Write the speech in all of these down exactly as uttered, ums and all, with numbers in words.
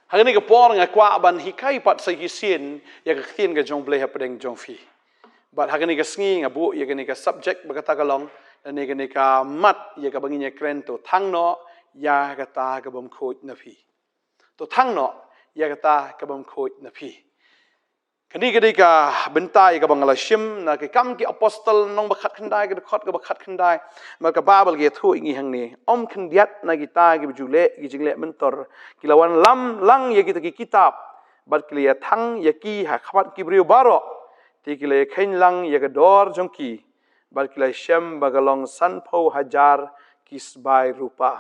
Ha kane ka por nga kwah ban hikai pat sa shisien ïa ka ktien ka jong U Blei hapdeng jong phi. Bad ha kane ka sngi nga buh ïa kane ka subject ba kata ka long, lane kane ka mat ïa kaba ngin ïa kren, to thang noh ïa kata ka bym khuid na phi. To thang noh ïa kata ka bym khuid na phi. Kane ka dei ka bynta ïa kaba nga la shim na Ki Kam ki Apostol lynnong ba khatkhyndai, ka dkhot kaba khatkhyndai. Namar ka Baibl ka ïathuh ïa ngi hangne: Ym khyndiat na kita kiba ju leh ki jingleh myntoi, ki la wanlam lang ïa kita ki kitab, bad ki la ïathang ïa ki ha khmat ki briew baroh. Te ki la ïakheiñ lang ïa ka dor jong ki, bad ki la shem ba ka long sanphew hajar ki sbai rupa.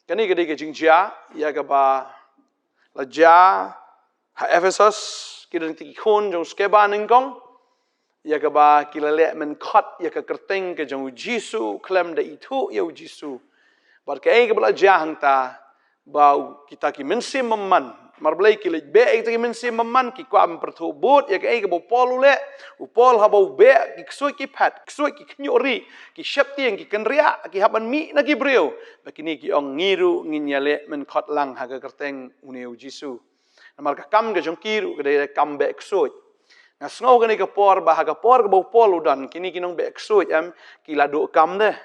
Kane ka dei ka jingjia ïa kaba la jia ha Ephesus. Ki don kita ki khun jong u Skeva nyngkong, ïa kaba ki la leh mynkhot ïa ka kyrteng ka jong U Jisu, khlem da ithuh ïa U Jisu. Bad kaei kaba la jia hangta, ba u, kita ki mynsiem bymman, namar balei ki leit beh ïa kita ki mynsiem bymman? Ki kwah ban pyrthuh bud ïa kaei kaba u Paul u leh. U Paul haba u beh ki ksuid ki phet, ksuid ki khñiuh rieh, ki sheptieng, ki kynriah, ki hap ban mih na ki briew. Ba kine ki ong, ngi ruh ngin ïaleh mynkhot lang ha ka kyrteng une U Jisu. Namar ka kam ka jong ki ruh ka dei ka kam beh ksuid. Nga sngew kane ka por ba ha ka por kaba u Paul u don, kine ki nongbeh ksuid, em, ki la duh kam de.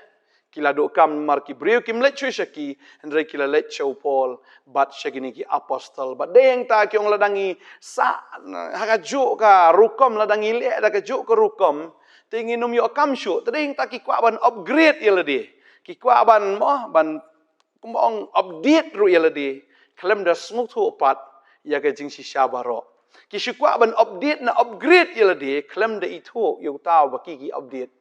Ki la duh kam namar ki briew kim leit shuh sha ki, hynrei ki la leit sha u Paul bad sha kine ki apostol. Bad dei hangta ki ong, lada ngi sah ha kajuh ka rukom, lada ngi leh da kajuh ka rukom, te ngin ym ïoh kam shuh. Te dei hangta ki kwah ban upgrade ïa lade. Ki kwah ban, mo, ban, kumba ong, update ruh ïa lade, khlem da sngewthuh pat ïa ka jingshisha baroh. Ki shu kwah ban update ne upgrade ïa lade, khlem da ithuh ïa uta uba ki ki update.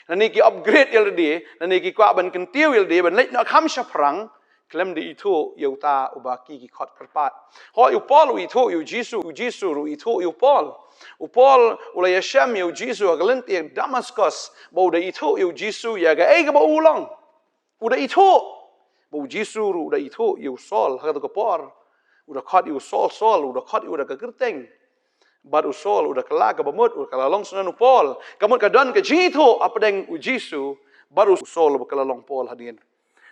Lane ki upgrade ïa lade, lane ki kwah ban kyntiew ïa lade ban leit noh kham shaphrang, khlem da ithuh ïa uta uba ki ki khot kyrpad. Hooid, u Paul u ithuh ïa U Jisu, U Jisu ruh u ithuh ïa u Paul. U Paul u la ïashem ïa U Jisu ha ka lynti Damaskus, ba u da ithuh ïa U Jisu ïa kaei kaba u long. U da ithuh. Ba U Jisu ruh u da ithuh ïa u Saul ha kato ka por. U da khot ïa u Saul, Saul, u da khot ïa u da ka kyrteng. Bad u Saul u da kylla kaba mut, u da kylla long syndon u Paul. Ka mut ka don ka jingithuh hapdeng U Jisu bad u Saul, uba kylla long Paul hadien.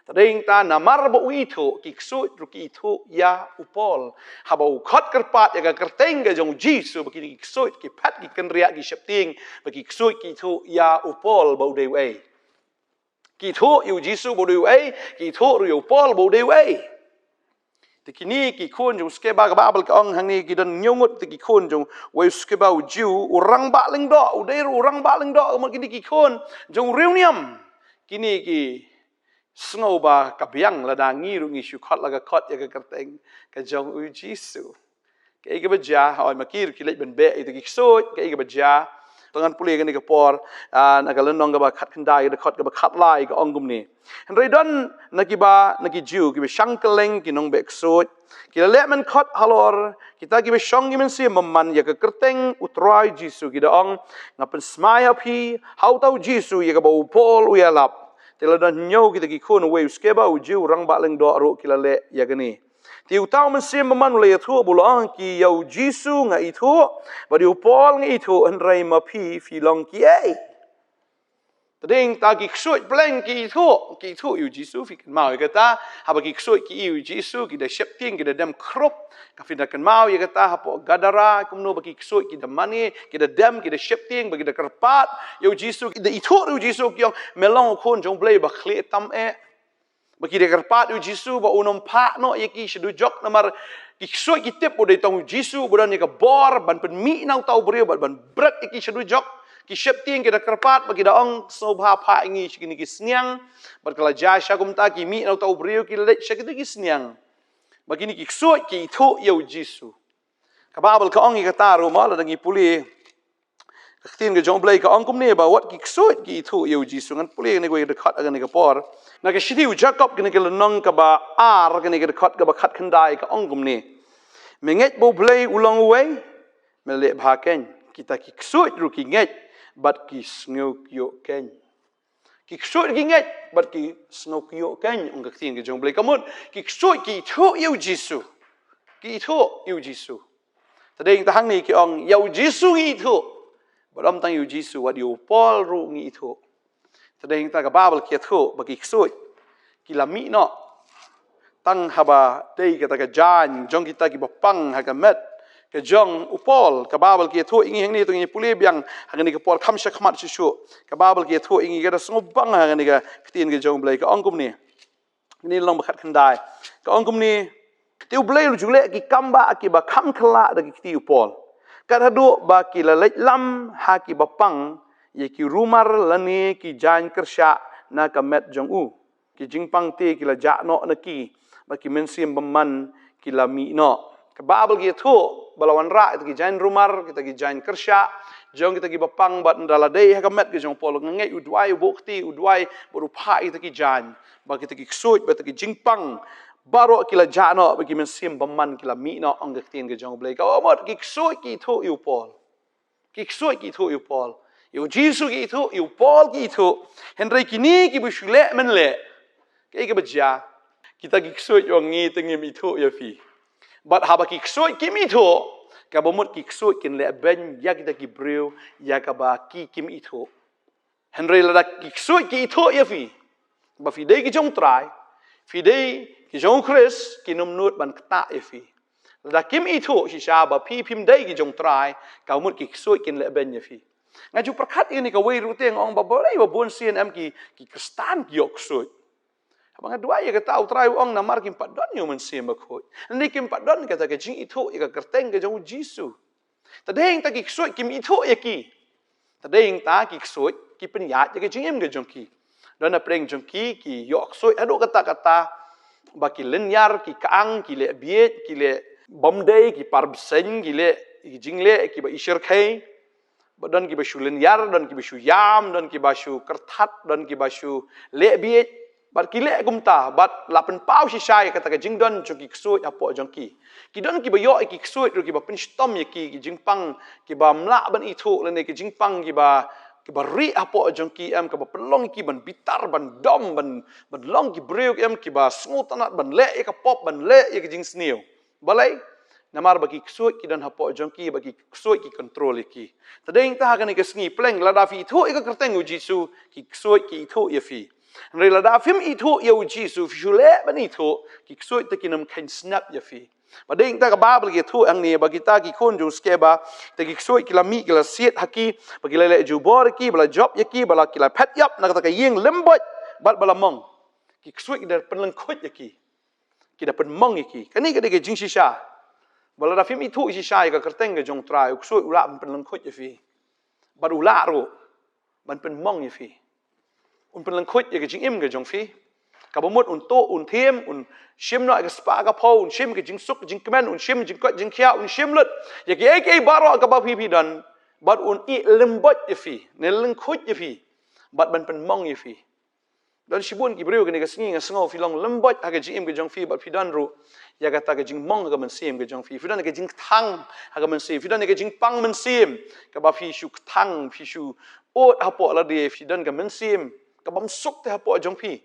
Te dei hangta namar ba u ithuh, ki ksuid ruh ki ithuh ïa u Paul. Haba u khot kyrpad ïa ka kyrteng ka jong U Jisu, ba kine ki ksuid ki phet, ki kynriah, ki sheptieng, ba ki ksuid ki ithuh ïa u Paul ba u dei uei. Ki ithuh ïa U Jisu ba u dei uei, ki ithuh ruh ïa u Paul ba u dei uei. Te kine ki khun jong u Skeva, ka Baibl ka ong hangne, ki don hynñiew ngut te ki khun jong uwei u Skeva u Jiw, u rangbah lyngdoh, u dei ruh u rangbah lyngdoh, ka mut kine ki khun jong u riewniam. Kine ki sngew ba ka biang lada ngi ruh ngi shu khot la ka khot ïa ka kyrteng ka jong U Jisu. Kaei kaba jia, hooid, ma ki ruh ki leit ban beh ïa kita ki ksuid, kaei kaba jia. To ngan pule kane ka por, ah, na ka lynnong kaba khatkhyndai, ka dkhot kaba khatlai, ka ong kumne: Hynrei don na kiba, na ki Jiw, kiba shang kylleng, ki nongbeh ksuid, ki la leh mynkhot halor kita kiba shong ki mynsiem bymman ïa ka kyrteng U Trai Jisu, ki da ong, Nga pynsmai ha phi ha uta U Jisu ïa kaba u Paul u ïalap. Te la don hynñiew kita ki khun, uwei u Skeva u Jiw, u rangbah lyngdoh ruh, ki la leh ïa kane. Te uta u mynsiem bymman u la ïathuh, ba u la ong, Ki, ïa U Jisu nga ithuh, bad ïa u Paul nga ithuh, hynrei ma phi, phi long kiei? Te dei hangta ki ksuid pleng ki ithuh, ki ithuh ïa U Jisu, phi kynmaw ïa kata, haba ki ksuid ki i ïa U Jisu, ki da sheptieng, ki da dem khrup, ka phin da kynmaw ïa kata, hapoh Gadara, kumno ba ki ksuid ki da mane, ki da dem, ki da sheptieng, ba ki da kyrpad ïa U Jisu, ki da ithuh ïa U Jisu, ki ong, Me long u Khun jong U Blei ba khlieh tam eh. Ba ki da kyrpad ïa U Jisu ba un ym phah noh ïa ki sha dujok, namar ki ksuid ki tip u dei tang U Jisu ba don ïa ka bor ban pynmih na uta u briew bad ban bret ïa ki sha dujok. Ki sheptieng ki da kyrpad ba ki da ong, Sngewbha phah ïa ngi sha kine ki sniang. Bad ka la jia shisha kumta, ki mih na uta u briew, ki leit sha kine ki sniang. Ba kine ki ksuid ki ithuh ïa U Jisu. Ka Baibl ka ong ïa kata ruh, ma, lada ngi pule ka ktien ka jong U Blei, ka ong kumne, ba wat ki ksuid ki ithuh ïa U Jisu. Ngan pule kane kawei ka dkhot ha kane ka por. Na ka shithi u Jakob, kane ka lynnong kaba ar, kane ka dkhot kaba khatkhyndai, ka ong kumne: Me ngeit ba U Blei u long uwei? Me leh bha kein. Kita ki ksuid ruh ki ngeit bad ki sngew kyiuh kein. Ki ksuid ki ngeit bad ki sngew kyiuh kein, ong ka ktien ka jong U Blei. Ka mut ki ksuid ki ithuh ïa U Jisu. Ki ithuh ïa U Jisu. Te dei hangta hangne ki ong, ïa U Jisu ngi ithuh. Bad ym tang ïa U Jisu, wat ïa u Paul ruh ngi ithuh. Te dei hangta ka Baibl ka ïathuh ba ki ksuid ki la mih noh. Tang haba dei kata ka jaiñ jong kita kiba pang ha ka met ka jong u Paul. Ka Baibl ka ïathuh ïa ngi hangne, to ngin pule biang ha kane ka por kham shakhmat shuh shuh. Ka Baibl ka ïathuh ïa ngi, ka da sngewbang ha kane ka ktien ka jong u Blei, ka ong kumne. Kane long ba khatkhyndai. Ka ong kumne: Te u Blei u ju leh ki kam bah kiba kham khlaiñ da ki kti u Paul, kat haduh ba ki la leit lam ha kiba pang ïa ki rumar lane ki jaiñ kyrshah na ka met jong u. Ki jingpang te ki la jah noh na ki, bad ki mynsiem bymman ki la mih noh. Ka Baibl ka ïathuh ba la wanrah kita ki jaiñ rumar, kita ki jaiñ kyrshah jong kita kiba pang, bad ynda la dei ha ka met ka jong u Paul, nga ngeit u duwai, u buh kti, u duwai bad u phah ïa kita ki jaiñ, bad kita ki ksuid, bad kita ki jingpang baroh ki la jah noh, bad ki mynsiem bymman ki la mih noh, ong ka ktien ka jong u Blei. Ka mut ki ksuid ki ïathuh ïa u Paul. Ki ksuid ki ïathuh ïa u Paul. Ïa u Jisu ki ïathuh, ïa u Paul ki ïathuh. Hynrei kine kiba shu leh mynleh, kaei kaba jia? Kita ki ksuid, ong ngi te ngim ithuh ïa phi. Bad haba ki ksuid kim ithuh, kaba mut ki ksuid kin leh beiñ ïa kita ki briew ïa kaba ki kim ithuh. Hynrei lada ki ksuid ki ithuh ïa phi ba phi dei ki jong u Trai, phi dei ki jong u Khrist, kin ym nud ban ktah ïa phi. Lada kim ithuh shisha ba phi phim dei ki jong u Trai, ka mut ki ksuid kin leh beiñ ïa phi. Nga ju pyrkhat ïa kane kawei ruh te, nga ong ba balei ba bun sien em ki, ki Khristan ki ïoh ksuid. Haba nga duwai ïa kata, u Trai u ong namar kim pat don ïa u Mynsiem Bakhuid. Lane kim pat don kata ka jingithuh ïa ka kyrteng ka jong u Jisu. Te dei nangta ki ksuid kim ithuh ïa ki. Te dei nangta ki ksuid ki pynïaid ïa ka jingim ka jong ki. Don na pdeng jong ki ki ïoh ksuid haduh katta katta ba ki lynñiar, ki kang, ki leh bieit, ki leh bymdei, ki par bseiñ, ki leh ki jingleh kiba ishyrkhei. Bad don kiba shu lynñiar, don kiba shu ïam, don kiba shu kyrthat, don kiba shu leh bieit. Bad ki leh kumta, bad la pynpaw shisha ïa kata ka jingdon jong ki ksuid hapoh jong ki. Ki don kiba ïoh ïa ki ksuid ruh kiba pynshitom ïa ki, ki jingpang kiba ym lah ban ithuh, lane ki jingpang kiba, kiba rieh hapoh jong ki, em, kaba pynlong ïa ki ban bitar, ban dom, ban, ban long ki briew, em, kiba sngewtynnat ban leh ïa ka pop, ban leh ïa ka jingsniew. Balei? Namar ba ki ksuid ki don hapoh jong ki, ba ki ksuid ki control ïa ki. Te dei nangta ha kane ka sngi, pleng lada phi ithuh ïa ka kyrteng u Jisu, ki ksuid ki ithuh ïa phi. Hynrei lada phim ithuh ïa u Jisu, phi shu leh ban ithuh, ki ksuid te kin ym kheiñ snep ïa phi. Bad dei nangta ka Baibl ka ïathuh hangne ba kita ki khun jong u Skeva, te ki ksuid ki la mih, ki la siat ha ki, ba ki la leh jubor ïa ki, ba la jop ïa ki, ba la, ki la phet ïap na kata ka ïing lymboit, bad ba la mong. Ki ksuid ki da pynlyngkhuid ïa ki. Ki da pynmong ïa ki. Kane ka dei ka jingshisha. Ba lada phim ithuh shisha ïa ka kyrteng ka jong u Trai, u ksuid u lah ban pynlyngkhuid ïa phi. Bad u lah ruh ban pynmong ïa phi. Un pynlyngkhuid ïa ka jingim ka jong phi. Kaba mut un tuh, un thiem, un shim noh ïa ka spah ka phew, un shim ka jingsuk jingkmen, un shim jingkoit jingkhiah, un shim lut ïa kiei kiei baroh kaba phi phi don. Bad un ïeh lymboit ïa phi, ne lyngkhuid ïa phi. Bad ban pynmong ïa phi. Don shibun ki briew kane ka sngi nga sngew phi long lymboit ha ka jingim ka jong phi, bad phi don ruh ïa kata ka jingmong ha ka mynsiem ka jong phi. Phi don ïa ka jingkthang ha ka mynsiem. Phi don ïa ka jingpang mynsiem kaba phi shu kthang, phi shu ud hapoh lade, phi don ka mynsiem ka bym suk te hapoh jong phi.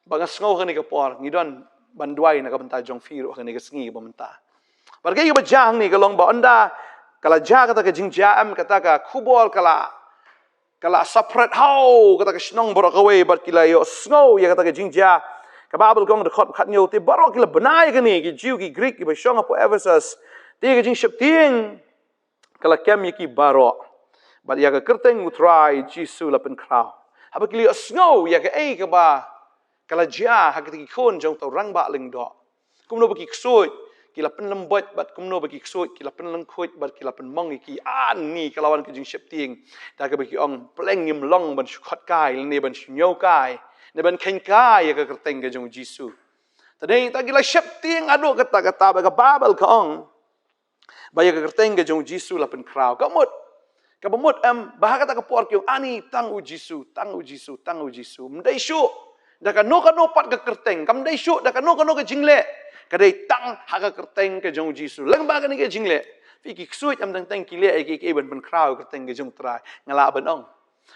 Ba nga sngew kane ka por ngi don ban duwai na ka bynta jong phi ruh ha kane ka sngi ba mynta. Bad kaei kaba jia hangne ka long ba ynda ka la jia kata ka jingjia, em, kata ka khubor ka la ka la spread haw kata ka shnong baroh kawei, bad ki la ïohsngew ïa kata ka jingjia. Ka Baibl ka ong, dkhot khathynñiew: Te baroh ki la bna ïa kane, ki Jiw, ki Grik, kiba shong hapoh Ephesus. Te ka jingsheptieng ka la kem ïa ki baroh, bad ïa ka kyrteng u Trai Jisu la pynkhraw. Haba ki la ïohsngew ïa kaei kaba ka la jia ha kita ki khun jong uta u rangbah lyngdoh, kumno ba ki ksuid ki la pynlymboit, bad kumno ba ki ksuid ki la pynlyngkhuid, bad ki la pynmong ïa ki. Ani ka la wan ka jingsheptieng da kaba ki ong, pleng ngim long ban shu khot kai, lane ban shu ñiew kai, ne ban kheiñ kai ïa ka kyrteng ka jong u Jisu. Te dei nangta ki la sheptieng haduh katta katta, ba ka Baibl ka ong ba ïa ka kyrteng ka jong u Jisu la pynkhraw. Ka mut, kaba mut, em, ba ha kata ka por ki ong, ani tang u Jisu, tang u Jisu, tang u Jisu. Ym dei shuh da kano kano pat ka kyrteng, kam dei shuh da kano kano ka jingleh. Ka dei tang ha ka kyrteng ka jong u Jisu. Lyngba kane ka jingleh, phi, ki ksuid ym teng teng ki leh ïa kiei kiei ban pynkhraw ïa ka kyrteng ka jong u Trai. Nga lah ban ong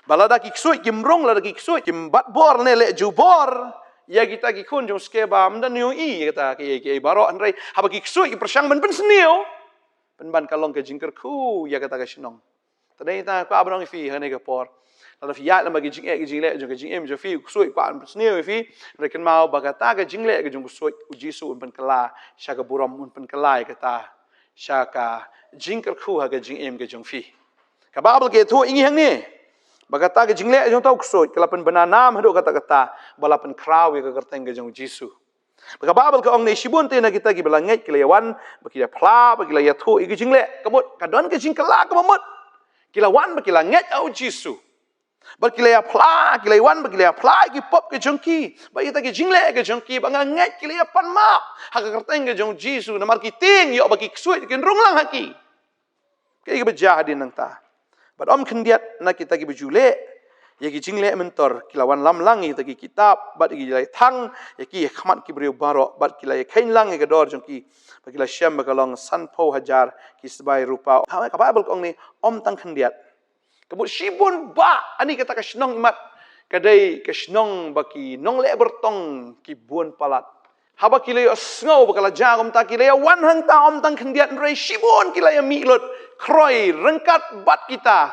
ba lada ki ksuid kim rung, lada ki ksuid kim bat bor ne leh jubor ïa kita ki khun jong u Skeva, ym don ïohi ïa kata kiei kiei baroh. Hynrei haba ki ksuid ki pyrshang ban pynsniew, pynban ka long ka jingkyrkhu ïa kata ka shnong. Te dei nangta nga kwah ban ong ïa phi ha kane ka por, Lada phi ïaid lem bad ki jingeh ki jingleh jong ka jingim jong phi, u ksuid u kwah ban pynsniew ïa phi, hynrei kynmaw ba kata ka jingleh ka jong u ksuid, u Jisu un pynkylla sha ka burom, un pynkylla ïa kata sha ka jingkyrkhu ha ka jingim ka jong phi. Ka Baibl ka ïathuh ïa ngi hangne ba kata ka jingleh jong uta u ksuid ka la pynbna nam haduh katta katta ba la pynkhraw ïa ka kyrteng ka jong u Jisu. Ba ka Baibl ka ong ne, shibun te na kita kiba la ngeit ki la ïawan bad ki la phla bad ki la ïathuh ïa ki jingleh. Ka mut ka don ka jingkylla kaba mut. Ki la wan bad ki la ngeit ha u Jisu. Bad ki la ïaphla, ki la ïawan bad ki la ïaphla ïa ki pop ka jong ki bad ïa kita ki jingleh ka jong ki, bad nga ngeit ki la ïapan map ha ka kyrteng ka jong u Jisu, namar ki tieng ïoh ba ki ksuid kin rung lang ha ki. Kaei kaba jia hadien nangta? Bad ym khyndiat na kita kiba ju leh ïa ki jingleh myntor, ki la wanlam lang ïa kita ki kitab bad ki la ïathang ïa ki ha khmat ki briew baroh, bad ki la ïakheiñ lang ïa ka dor jong ki, bad ki la shem ba ka long sanphew hajar ki sbai rupa. Ha ka Baibl ka ong ne, ym tang khyndiat. Ka mut shibun bah, ani kata ka shnong imat ka dei ka shnong ba ki nongleh byrtong ki bun palat. Haba ki la ïohsngew ba ka la jia kumta, ki la ïawan hangta ym tang khyndiat, hynrei shibun ki la ïamih lut khroi ryngkat bad kita.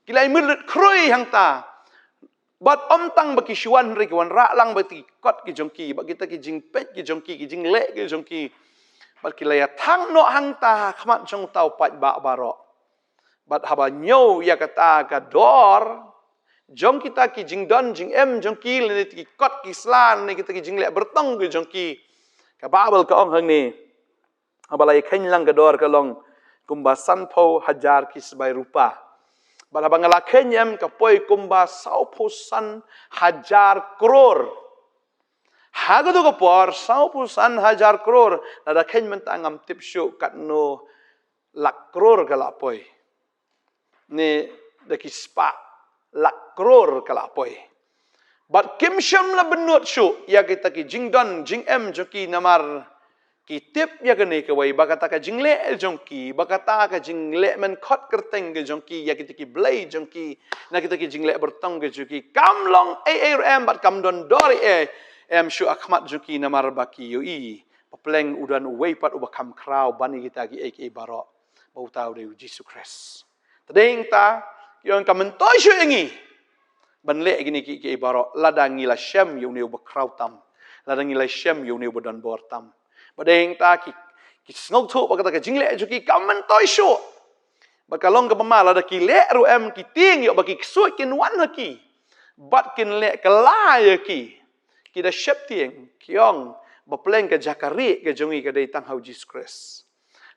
Ki la ïamih lut khroi hangta. Bad ym tang ba ki shu wan, hynrei ki wanrah lang bad kita ki kot ki jong ki, bad kita ki jingpeit ki jong ki, ki jingleh ki jong ki. Bad ki la ïathang noh hangta ha khmat jong uta u paidbah baroh. Bad haba ñiew ïa kata ka dor jong kita ki jingdon jingem jong ki, lane ki kot ki sla, lane kita ki jingleh byrtong ki jong ki, ka Baibl ka ong hangne, haba la ïakheiñ lang ka dor ka long kumba sanphew hajar ki sbai rupa. Bad haba nga la kheiñ em, ka poi kumba sawphew san hajar klur. Ha kato ka por, sawphew san hajar klur, lada kheiñ mynta ngam tip shuh katno lak klur ka la poi. Ne da ki spah lak klur ka la poi. Bad kim shym la bynnud shuh ïa kita ki jingdon jingem jong ki, namar ki tip ïa kane kawei, ba kata ka jingleh jong ki, ba kata ka jingleh men khot kyrteng ka jong ki ïa kita ki blei jong ki, na kita ki jingleh byrtong ka jong ki, kam long ei ei ruh em, bad kam don dor ei ei em shuh ha khmat jong ki, namar ba ki ïohi ba pleng u don uwei pat uba kham khraw ban ïa kita kiei kiei baroh, ba uta u dei u Jisu Khrist. Te dei hangta, ki ong ka myntoi shuh ïa ngi ban leh kine kiei kiei baroh, lada ngi la shem ïa une uba khraw tam, lada ngi la shem ïa une uba don bor tam. Bad dei hangta ki, ki sngewthuh ba kata ka jingleh jong ki ka myntoi shuh. Bad ka long kaba ma, lada ki leh ruh em, ki tieng ïoh ba ki ksuid kin wan ha ki bad kin leh kylla ïa ki. Ki da sheptieng, ki ong ba pleng ka jaka rieh ka jong ngi ka dei tang ha u Jisu Khrist.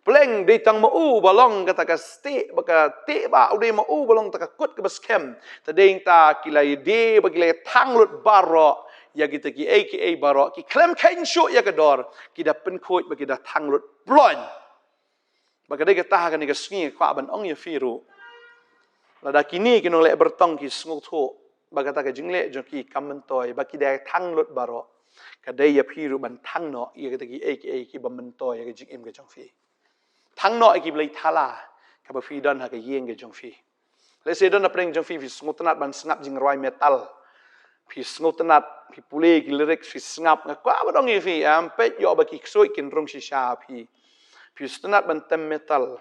Pleng dei tang ma u ba long kata ka stieh, ba ka tieh ba u dei ma u ba long kata ka kut kaba skhem. Te dei hangta ki la ïadei bad ki la ïathang lut baroh ïa kita kiei kiei baroh, ki khlem kheiñ shuh ïa ka dor, ki da pynkhuid bad ki da thang lut ploiñ. Bad ka dei kata ha kane ka sngi nga kwah ban ong ïa phi ruh, lada kine ki nongleh byrtong ki sngewthuh ba kata ka jingleh jong ki kam myntoi, ba ki da thang lut baroh, ka dei ïa phi ruh ban thang noh ïa kita kiei kiei kiba myntoi ïa ka jingim ka jong phi. Thang noh ïa ki blei thala kaba phi don ha ka ïing ka jong phi. Lehse don na pdeng jong phi, phi sngewtynnat ban sngap jingrwai metal. Phi sngewtynnat, phi pule ki lyrics, phi sngap. Nga kwah ban ong ïa phi, em, peit ïoh ba ki ksuid kin rung shisha ha phi. Phi sngewtynnat ban tem metal.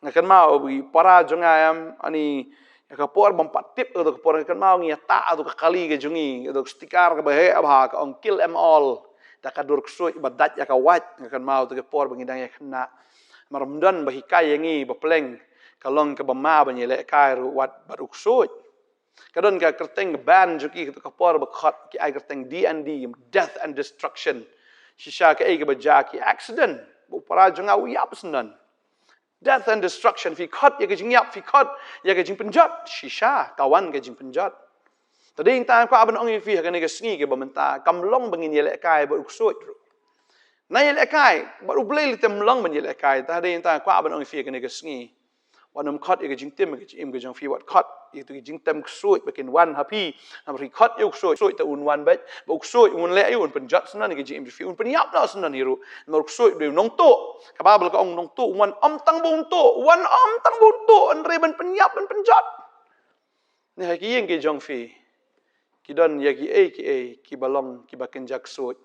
Nga kynmaw ba ki para jong nga, em, ani, ïa ka por bym pat tip, ïa ka por nga kynmaw ngi ïa tah ïa ka kali ka jong ngi, ïa ka sticker kaba heh bha ka ong "Kill 'em all" da ka dur ksuid ba dait ïa ka wait. Nga kynmaw ïa ka por ba ngi dang ïa khynnah. Namar ym don ba hikai ïa ngi ba pleng ka long kaba ma ban ïalehkai ruh wat bad u ksuid. Ka don ka kyrteng ka band jong ki, ka por ba khot ki ai kyrteng D and D, Death and Destruction. Shisha kaei kaba jia, ki accident, ba u para jong nga u ïap syndon. Death and destruction, phi khot ïa ka jingïap, phi khot ïa ka jingpynjot, shisha ka wan ka jingpynjot. Te dei hangta nga kwah ban ong ïa phi ha kane ka sngi kaba mynta, kam long ba ngin ïalehkai bad u ksuid ruh. Nang ïalehkai bad U Blei, lei te ym long ban ïalehkai. Te dei hangta nga kwah ban ong ïa phi ha kane ka sngi, wat nym khot ïa ka jingtim, ïa ka jingim ka jong phi, wat khot ïa ka jingtim ksuid ba kin wan ha phi. Namar phi khot ïa u ksuid, ksuid te un wan beit, bad u ksuid un leh ïa u, un pynjot syndon ïa ka jingim jong phi, un pynïap noh syndon hi ruh. Namar u ksuid u dei u nongtuh. Ka Baibl ka ong u nongtuh u wan ym tang ba un tuh, u wan ym tang ba un tuh, hynrei ban pynïap, ban pynjot. Ne ha ki ïing ki jong phi ki don ïa kiei kiei kiba long kiba kynja ksuid?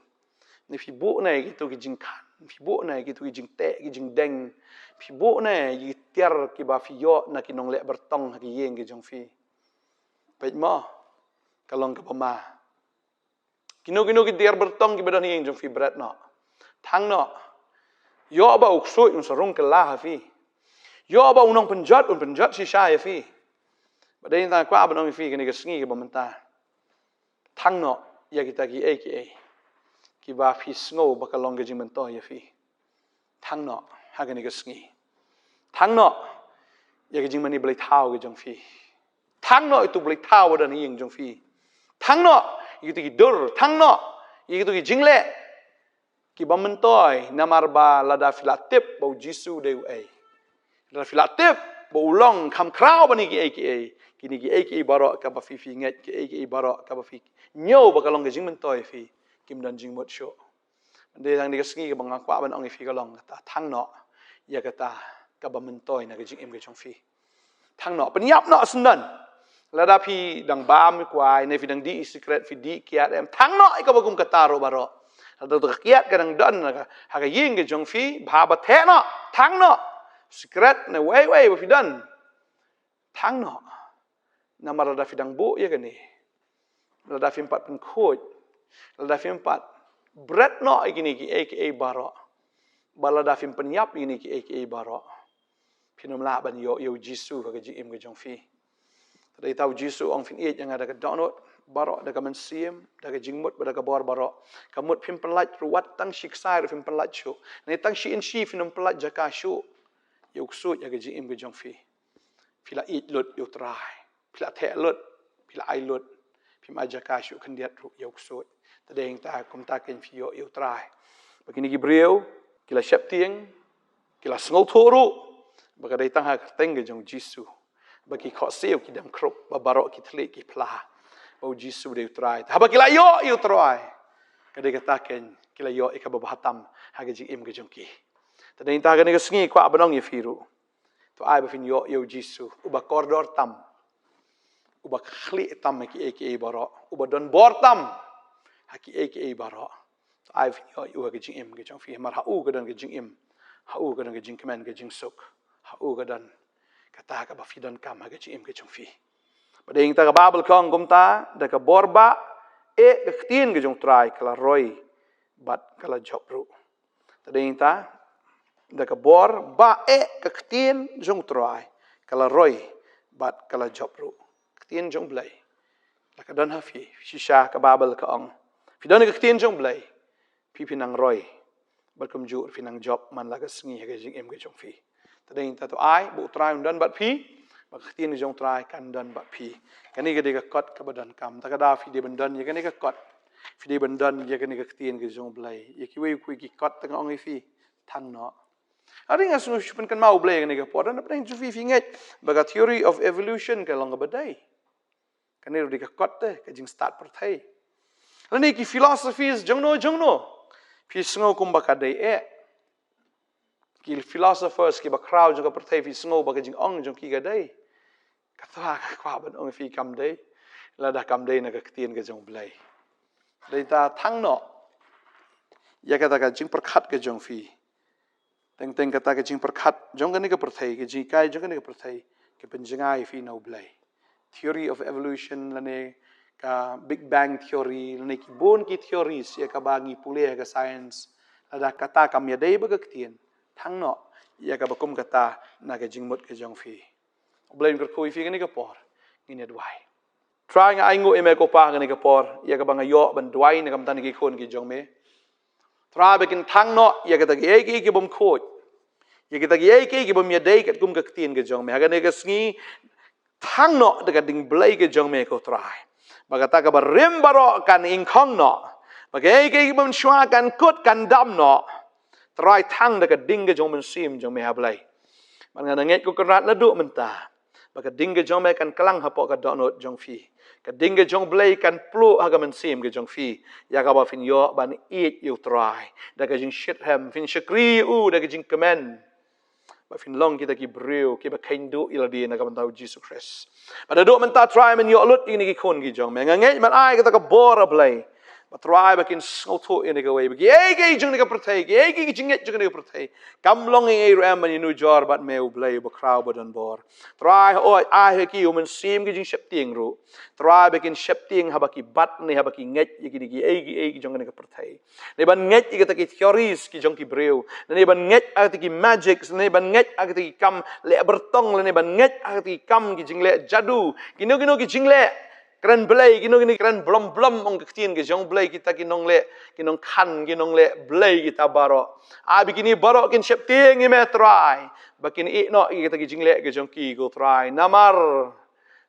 Ne phi buh ne ïa kito ki jingkhan, phi buh ne ïa kito ki jingteh, ki jingdeng, phi buh ne ïa ki tiar kiba phi ïoh na ki nongleh byrtong ha ki ïing ki jong phi? Peit mo, ka long kaba ma. Kino kino ki dier byrtong kiba don ha ïing jong phi, bret noh. Thang noh. Ïoh ba u ksuid un sa rung kylla ha phi. Ïoh ba u nongpynjot un pynjot shisha ïa phi. Bad dei na kata kwah ban ong ïa phi kane ka sngi kaba mynta, thang noh ïa kita kiei kiei kiba phi sngew ba ka long ka jingmyntoi ïa phi. Thang noh ha kane ka sngi. Thang noh ïa ka jingmane blei thaw ka jong phi. Thang noh ïa uto u blei thaw ba don ha ïing jong phi. Thang noh ïa kito ki dur. Thang noh ïa kito ki jingleh kiba myntoi, namar ba lada phi la tip ba u Jisu dei uei, lada phi la tip ba u long kham khraw ba kine kiei kiei, kine kiei kiei baroh kaba phi phi ngeit, kiei kiei baroh kaba phi ñiew ba ka long ka jingmyntoi ïa phi, kim don jingmut shuh. Dei tang kane ka sngi kaba nga kwah ban ong ïa phi ka long kata, thang noh ïa kata kaba myntoi na ka jingim ka jong phi. Thang noh, pynïap noh syndon. Lada phi dang bam ïa kwai ne phi dang dih ïa sikret, phi dih kiad em, thang noh ïa kaba kum kata ruh baroh. Lada ka kiad ka dang don ha ka, ha ka ïing ka jong phi, bha ba theh noh, thang noh. Sikret ne wei wei ba phi don, thang noh. Namar lada phi dang buh ïa kane, lada phim pat pynkhuid, lada phim pat bret noh ïa kine kiei kiei baroh, ba lada phim pynïap ïa kine kiei kiei baroh, phin ym lah ban ïoh ïa u Jisu ha ka jingim ka jong phi. Te dei ta u Jisu u ong, phin ïeit ïa nga da ka dohnud baroh, da ka mynsiem, da ka jingmut bad da ka bor baroh. Ka mut phim pynlait ruh, wat tang shi ksai ruh phim pynlait shuh. Ne tang shi inshi phin ym pynlait jaka shuh. Ïa u ksuid ha ka jingim ka jong phi. Phi la ïeit lut ïa u Trai. Phi la theh lut. Phi la ai lut. Phim ai jaka shuh khyndiat ruh ïa u ksuid. Te dei hangta, kumta kein phi ïoh ïa u Trai. Ba kine ki briew ki la sheptieng, ki la sngewthuh ruh ba ka dei tang ha ka kyrteng ka jong u Jisu ba ki khohsiew ki dem khrup, ba baroh ki thylliej ki phla ba u Jisu dei u Trai. Te haba ki la ïoh ïa u Trai, ka dei kata kein ki la ïoh ïa kaba bha tam ha ka jingim ka jong ki. Te dei hangta kane ka sngi kwah ban ong ïa phi ruh, to ai ba phin ïoh ïa u Jisu uba kordor tam, uba khlieh tam ha kiei kiei baroh, uba don bor tam ha kiei kiei baroh. To ai ba phin ïoh ïa u ha ka jingim ka jong phi, namar ha u ka don ka jingim, ha u ka don ka jingkmen ka jingsuk, ha u ka don kata kaba phi donkam ha ka jingim ka jong phi. Bad dei hangta ka Baibl ka ong kumta, da ka bor ba eh ka ktien ka jong u Trai ka la roi bad ka la jop ruh. Te dei hangta, da ka bor ba eh ka ktien jong u Trai ka la roi bad ka la jop ruh. Ktien jong u Blei la ka don ha phi. Shisha ka Baibl ka ong, phi don ka ktien jong u Blei, phi phin nang roi bad kumjuh phin nang jop man la ka sngi ha ka jingim ka jong phi. Te dei hangta, to ai ba u Trai un don bad phi, ba ka ktien ka jong u Trai kan don bad phi. Kane ka dei ka kot kaba donkam. Te ka daw phi dei ban don ïa kane ka kot, phi dei ban don ïa kane ka ktien ka jong u Blei. Ïa kiwei kiwei ki kot te nga ong ïa phi, thang noh. Hynrei nga sngew shu pynkynmaw u Blei ha kane ka por, na pdeng jong phi, phi ngeit ba ka theory of evolution ka long kaba dei. Kane ruh dei ka kot te, ka jingstad pyrthei. Lane ki philosophies jongno jongno, phi sngew kumba ka dei eh. Ki philosophers kiba khraw jong ka pyrthei, phi sngew ba ka jingong jong ki ka dei. Kata ka kwah ban ong ïa phi, kam dei. Lada kam dei na ka ktien ka jong u Blei. Dei ta, thang noh ïa kata ka jingpyrkhat ka jong phi. Teng teng kata ka jingpyrkhat jong kane ka pyrthei, ka jinghikai jong kane ka pyrthei, ka pynjngai ïa phi na u Blei. Theory of evolution lane ka Big Bang theory lane ki bun ki theories ïa kaba ngi pule ha ka science, lada kata kam ïadei bad ka ktien, thang noh ïa kaba kum kata na ka jingmut ka jong phi. U Blei un kyrkhu ïa phi kane ka por. Ngin ïa duwai. Trai, nga ainguh ïa me ko Pa ha kane ka por, ïa kaba nga ïoh ban duwai na ka bynta ki khun ki jong me. Trai, ba kin thang noh ïa kita kiei kiei ki bym khuid, ïa kita kiei kiei ki bym ïadei katkum ka ktien ka jong me. Ha kane ka sngi, thang noh da ka ding Blei ka jong me ko Trai, ba kata kaba rim baroh kan ingkhong noh, ba kiei kiei ki bym shuwa kan kut kan dam noh. Trai, thang da ka ding ka jong u Mynsiem jong me ha Blei. Bad nga ngeit ko Kynrad, naduh mynta ba ka ding ka jong me kan klang hapoh ka dohnud jong phi. Ka ding ka jong u Blei kan pluh ha ka mynsiem ka jong phi, ïa kaba phin ïoh ban ïeit ïa u Trai da ka jingshitrhem, phin shakri ïa u da ka jingkmen, ba phin long kita ki briew kiba kheiñ duh ïa lade na ka bynta u Jisu Khrist. Bad naduh mynta Trai, men ïoh lut ïa kine ki khun ki jong me. Nga ngeit men ai kata ka bor, A Blei, Ba Trai ba kin sngewthuh ïa kane kawei, ba kiei kiei jong kane ka pyrthei, kiei kiei ki jingngeit jong kane ka pyrthei kam long ei ei ruh em ban ïanujor bad me U Blei uba khraw ba don bor. Trai hooid, ai ha ki U Mynsiem ki jingsheptieng ruh, Trai, ba kin sheptieng haba ki bat ne haba ki ngeit ïa kine kiei kiei ki jong kane ka pyrthei. Ne ban ngeit ïa kita ki theories ki jong ki briew, ne ban ngeit ïa kita ki magics, ne ban ngeit ïa kita ki kam leh byrtong, ne ban ngeit ïa kita ki kam ki jingleh jadu, kino kino ki jingleh kren blei, kino kino ki kren blom blom, ong ka ktien ka jong Blei, kita ki nongleh, ki nongkhan, ki nongleh blei kita baroh. Ai ba kine baroh kin sheptieng ïa me Trai, ba kin ïeh noh ïa kita ki jingleh ki jong ki, ko Trai. Namar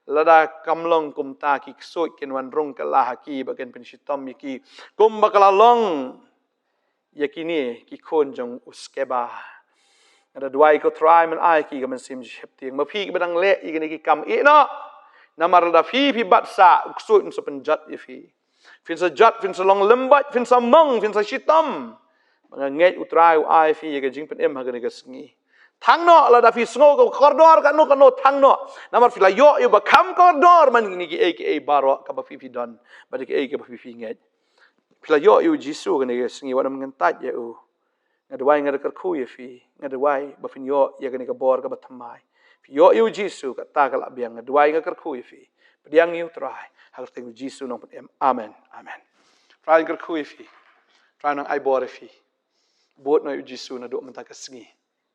lada kam long kumta, ki ksuid kin wan rung kylla ha ki bad kin pynshitom ïa ki, kumba ka la long ïa kine ki khun jong u Skeba. Nga da duwai, ko Trai, men ai ki ka mynsiem sheptieng. Ma phi kiba dang leh ïa kine ki kam, ïeh noh. Namar lada phi, phi bat sah, u ksuid un sa pynjot ïa phi. Phin sa jot, phin sa long lembot, phin sa mong, phin sa shitom. Ba nga ngeit, u Trai, u ai phi ïa ka jingpynim ha kane ka sngi. Thang noh, lada phi sngew ka kordor kano kano, thang noh. Namar phi la ïoh ïa u ba kham kordor man kine kiei kiei baroh kaba phi, phi don, bad kiei kiei ba phi, phi ngeit. Phi la ïoh ïa u Jisu kane ka sngi, wat nym kyntait ïa u. Nga duwai, nga da kyrkhu ïa phi, nga duwai ba phin ïoh ïa kane ka bor kaba thymmai. Phi ïoh ïa u Jisu, kata ka la biang. Nga duwai, nga kyrkhu ïa phi. Pdiang ïa u Trai ha ka kyrteng u Jisu Nongpynim. Amen. Amen. Trai un kyrkhu ïa phi. Trai un nang ai bor ïa phi. Bud noh ïa u Jisu naduh mynta ka sngi.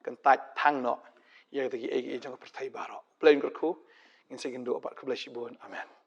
Kyntait, thang noh ïa kita kiei kiei jong ka pyrthei baroh. Blei un kyrkhu. Ngin sa ïakynduh pat, khublei shibun. Amen.